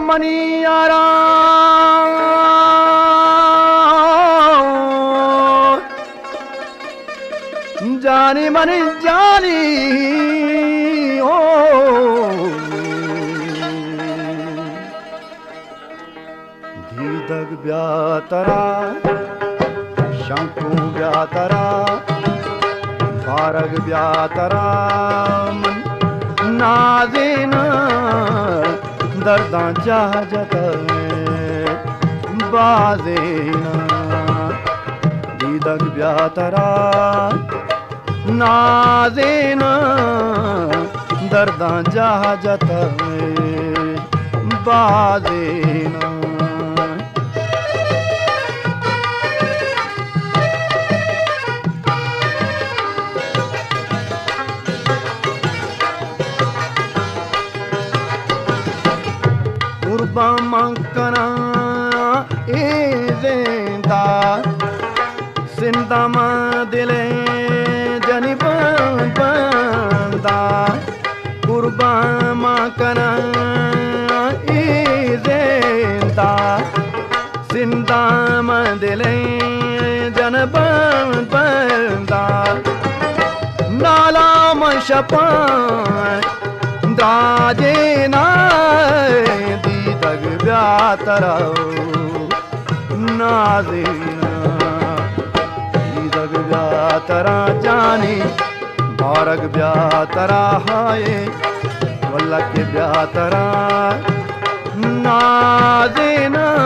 منی یارا، جانی منی جانی، او دیدگ بیا ترا، شنکوں بیا ترا، بارگ بیا ترا، من نازیناں درداں جاہ جتگ بازیناں، دیدگ بیا ترا، نازیناں درداں جاہ جتگ بازیناں۔ قربان من کناں اے زندا، سنداں من دلیں جنی بند بندا، قربان من کناں اے زندا، سنداں من دلیں جن بند بندا، نالاں من شپاں دراجیناں، دیدگ بیا ترا نازیناں، دیدگ بیا ترا جانی، بارگ بیا ترا ہائے، ولک بیا ترا نازیناں،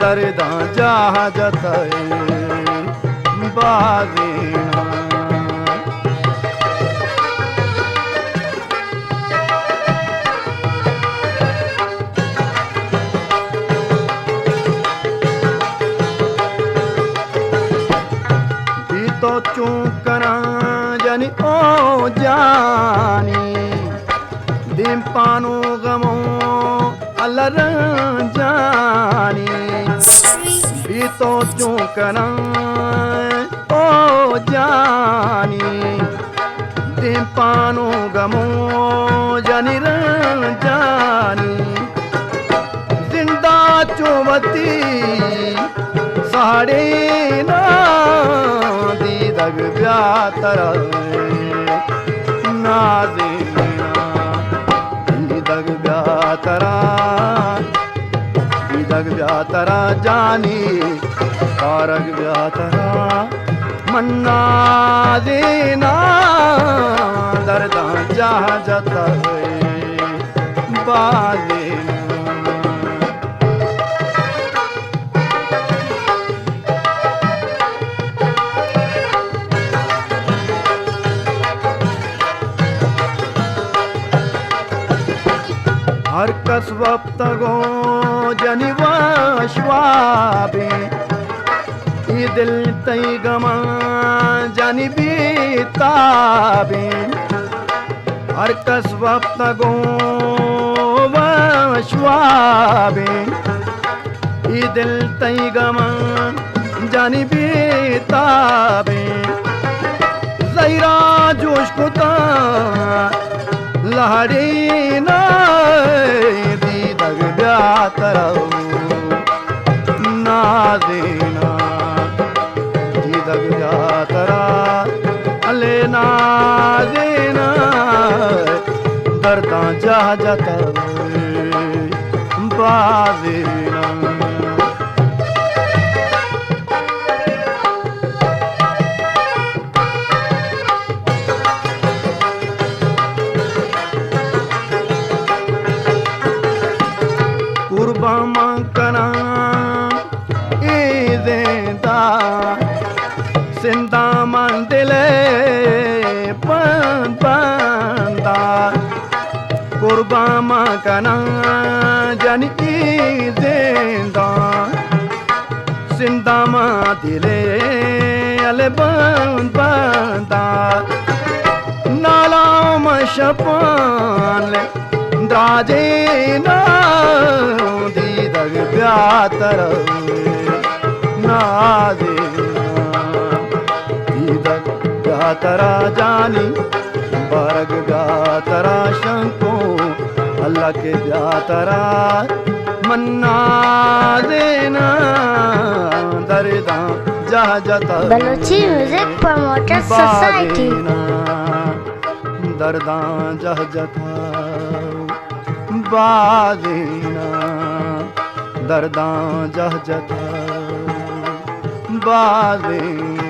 درداں جاہ جتگ بازیناں۔ بی تو چون کناں جنی او جانی، دیم پانو غمو الرنجانی، بی تو چون کناں او جانی، دیم پانو غمو جنی رنجانی، زندا چو وتی ساڑینا، دیدگ بیا ترا نازینا، دیدگ بیا ترا، دیدگ بیا ترا جانی، بارگ بیا ترا من نازینا، درداں جاہ جتگ بازینا۔ ہر کس وپتگوں جنی وشوابیں، اے دل تئی گماں جنی بیتابیں۔ ہر کس وپتگوں وشوابیں، اے دل تئی گماں جنی بیتابیں۔ زہیراں جوش کتاں لہڑینا، دیدگ بیا ترا نازینا، دیدگ بیا ترا الے نازینا، درداں جاہ جتگ بازینا۔ قربان من کناں اے زندا، سنداں من دل ءِ بند بندا۔ قربان من کناں جنی اے زندا، سنداں من دل ءِ بند بندا۔ نالاں من شپاں دراجینا، دیدگ بیا ترا نازینا، دیدگ بیا ترا جانی، بارگ بیا ترا شنکوں۔ کہ بیا ترا من نازیناں، درداں جہ جتا۔ Balochi music promoter society. بازیناں، درداں جہ جتا۔ بازیناں، درداں جہ جتا۔ بازیناں۔